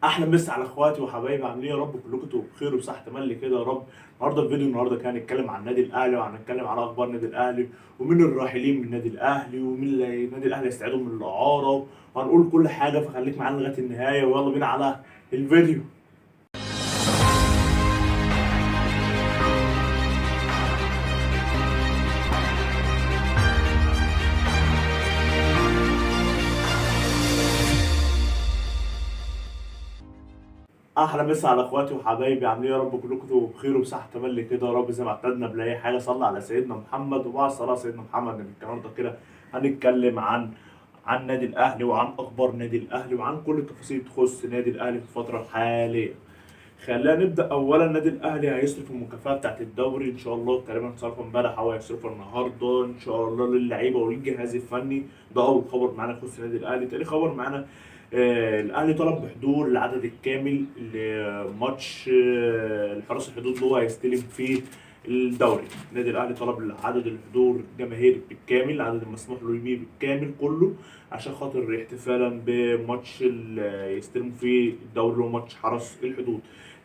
احلى مسا على اخواتي وحبايبي، عاملين ايه؟ يا رب كلكم تبقوا بخير وبصحه تملي كده يا رب. النهارده الفيديو النهارده كان هنتكلم عن النادي الاهلي، وهنتكلم على اخبار النادي الاهلي ومين الراحلين من النادي الاهلي ومين اللي النادي الاهلي يستعيدهم من الاعاره، وهنقول كل حاجه، فخليك معانا لغاية النهاية ويلا بينا على الفيديو. احلى مسا على اخواتي وحبايبي، عاملين ايه؟ يا رب كلكم تبقوا بخير وبصحه تملي كده يا رب. زي ما اعتدنا بلاي حاجة صلى على سيدنا محمد، وبعد صلاة سيدنا محمد النهارده كده هنتكلم عن نادي الاهلي وعن اخبار نادي الاهلي وعن كل التفاصيل تخص نادي الاهلي في الفترة الحالية. خلينا نبدا اولا، النادي الاهلي هيصرف المكافاة بتاعت الدوري ان شاء الله، تقريبا صرفها امبارح او هيصرفها النهارده ان شاء الله للعيبة وللجهاز الفني. ده اول خبر معانا يخص النادي الاهلي. تاني خبر معانا، الاهلي طلب بحضور العدد الكامل لماتش الحراس الحدود اللي هو هيستلم فيه الدوري. النادي الاهلي طلب عدد الحضور الجماهيري بالكامل، العدد المسموح له بيه بالكامل كله، عشان خاطر احتفالا بماتش اللي يستلموا فيه الدوري اللي هو ماتش حرس الحدود.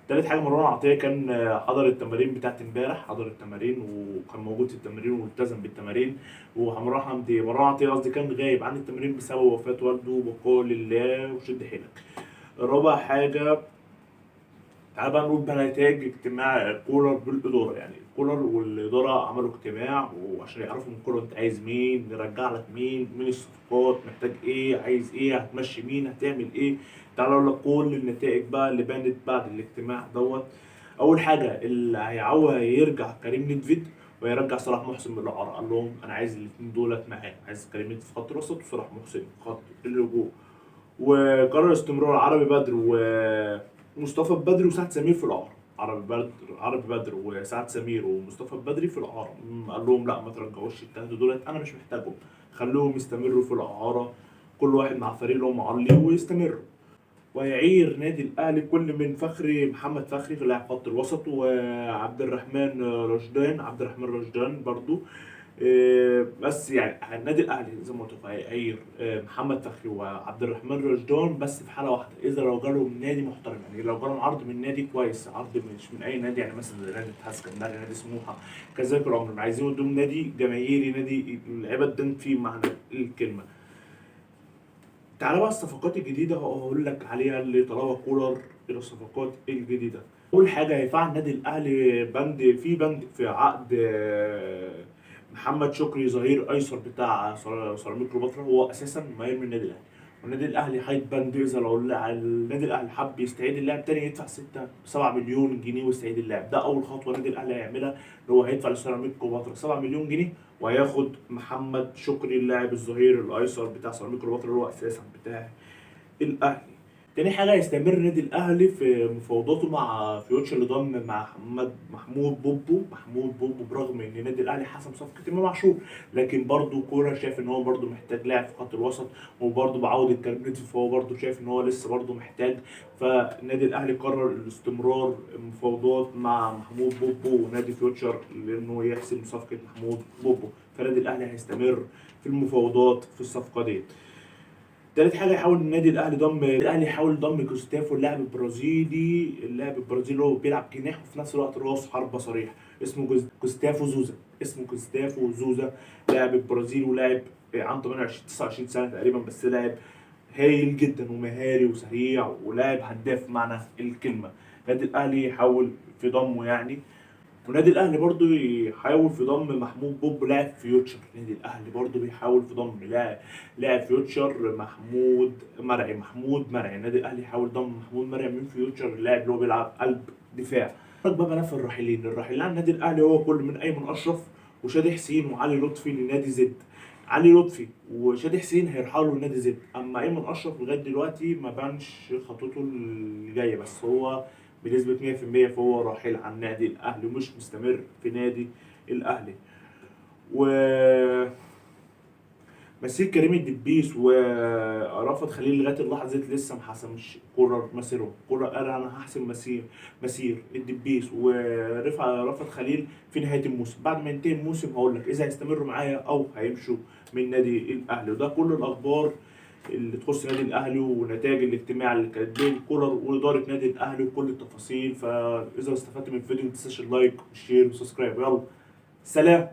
تالت حاجة، مروان عطية كان حضر التمارين بتاعت امبارح، حضر التمارين وكان موجود في التمارين والتزم بالتمارين. ومروان حمدي، مروان عطية قصدي، كان غايب عن التمرين بسبب وفاه والده، وبقاء لله وشد حيلك. رابع حاجة، تعال بقى نقول بقى نتائج اجتماع كولر بالاداره. يعني كولر والادارة عملوا اجتماع وعشان يعرفوا من كولر انت عايز مين، نرجع لك مين، مين الصفقات، محتاج ايه، عايز ايه، هتمشي مين، هتعمل ايه. تعالوا اقول لك كل النتائج بقى اللي بانت بعد الاجتماع دوت. اول حاجة اللي هيعوى يرجع كريم ندفيد ويرجع صلاح محسن من الاعارة، قال لهم انا عايز الاثنين دولت معايا، عايز كريم ندفيد في خط الوسط وصلاح محسن في خط الهجوم. وقرر استمرار عربي بدر ومصطفى بدري وسعد سمير في الاعارة. عربي بدر وسعد سمير ومصطفى بدري في الاعارة. قال لهم لا ما ترجعوش الثلاثة دولت، انا مش محتاجهم، خلوهم يستمروا في الاعارة، كل واحد مع فريق اللي هم معار ويستمروا. ويعير نادي الاهلي كل من فخري، محمد فخري في لاعب خط الوسط، وعبد الرحمن رشدان، عبد الرحمن رشدان برضو. بس يعني النادي الاهلي زي ما قلت لكم هيعير محمد فخري وعبد الرحمن رشدان، بس في حاله واحدة، اذا لو جالهم نادي محترم، يعني لو جالهم عرض من نادي كويس، عرض مش من اي نادي، يعني مثلا زي نادي الاتحاد السكندري، نادي سموحه، كذلك الامر، عايزين يودوهم نادي جماهيري، نادي اللعيبة تدان فيه معنى الكلمة. تعالى بقى الصفقات الجديدة هقول لك عليها اللي طلبها كولر الى الصفقات الجديدة. اول حاجة هيفعل النادي الاهلي بند في بند في عقد محمد شكري ظهير ايسر بتاع سيراميكا كليوباترا، هو اساسا مهاجم من النادي الاهلي، والنادي الاهلي هيتبند اذا لو النادي الاهلي حب يستعيد اللاعب تاني يدفع 6 7 مليون جنيه ويستعيد اللاعب. ده اول خطوة النادي الاهلي هيعملها، اللي هو هيدفع لسيراميكا كليوباترا 7 مليون جنيه وهياخد محمد شكري اللاعب الظهير الايسر بتاع سيراميكا كليوباترا اللي هو اساسا بتاع الاهلي. تاني حاجة، هيستمر النادي الاهلي في مفاوضاته مع فيوتشر اللي ضم مع محمود بوبو، محمود بوبو برغم ان النادي الاهلي حسم صفقة امام عاشور، لكن برضه كولر شايف ان هو برضه محتاج لاعب في خط الوسط، وبرضه بعوده كريم نيدفيد فهو برضه شايف ان هو لسه برضه محتاج، فالنادي الاهلي قرر الاستمرار المفاوضات مع محمود بوبو ونادي فيوتشر لانه يحسم صفقة محمود بوبو، فالنادي الاهلي هيستمر في المفاوضات في الصفقة دي. تالت حاجة، يحاول النادي الاهلي ضم، الاهلي يحاول ضم جوستافو اللاعب البرازيلي، اللاعب البرازيلي اللي هو بيلعب جناح وفي نفس الوقت راس حربه صريح، اسمه جوستافو زوزا، اسمه جوستافو زوزا، لاعب البرازيل ولاعب عنده 28 29 سنة تقريبا، بس لاعب هايل جدا ومهاري وسريع ولاعب هداف معنى الكلمة. النادي الاهلي يحاول في ضمه يعني. ونادي الاهلي برضو يحاول في ضم محمود بوب لاعب فيوتشر، النادي الاهلي برضو بيحاول في ضم لاعب فيوتشر محمود مرعي، محمود مرعي، النادي الاهلي يحاول ضم محمود مرعي من فيوتشر، اللاعب اللي هو بيلعب قلب دفاع. بقى ملف الراحلين، الراحلين عن النادي الاهلي هو كل من ايمن اشرف وشادي حسين وعلي لطفي لنادي زد. علي لطفي وشادي حسين هيرحلوا لنادي زد، اما ايمن اشرف لغاية دلوقتي ما بانش خطوته اللي جاية، بس هو بنسبة 100% فهو راحل عن نادي الأهلي ومش مستمر في نادي الأهلي. و مسير كريم الدبيس ورأفت خليل لغاية اللحظة دي لسه ما حسمش كولر مسيره، كولر قال أنا هحسم مسير الدبيس ورأفت خليل في نهاية الموسم، بعد ما ينتهي الموسم هقول لك إذا هيستمروا معايا أو هيمشوا من نادي الأهلي. وده كل الأخبار اللي تخص نادي الاهلي ونتائج الاجتماع اللي كانت بين كولر واداره نادي الاهلي وكل التفاصيل. فاذا استفدت من الفيديو ما تنساش ال like وال share وال subscribe. يلا سلام.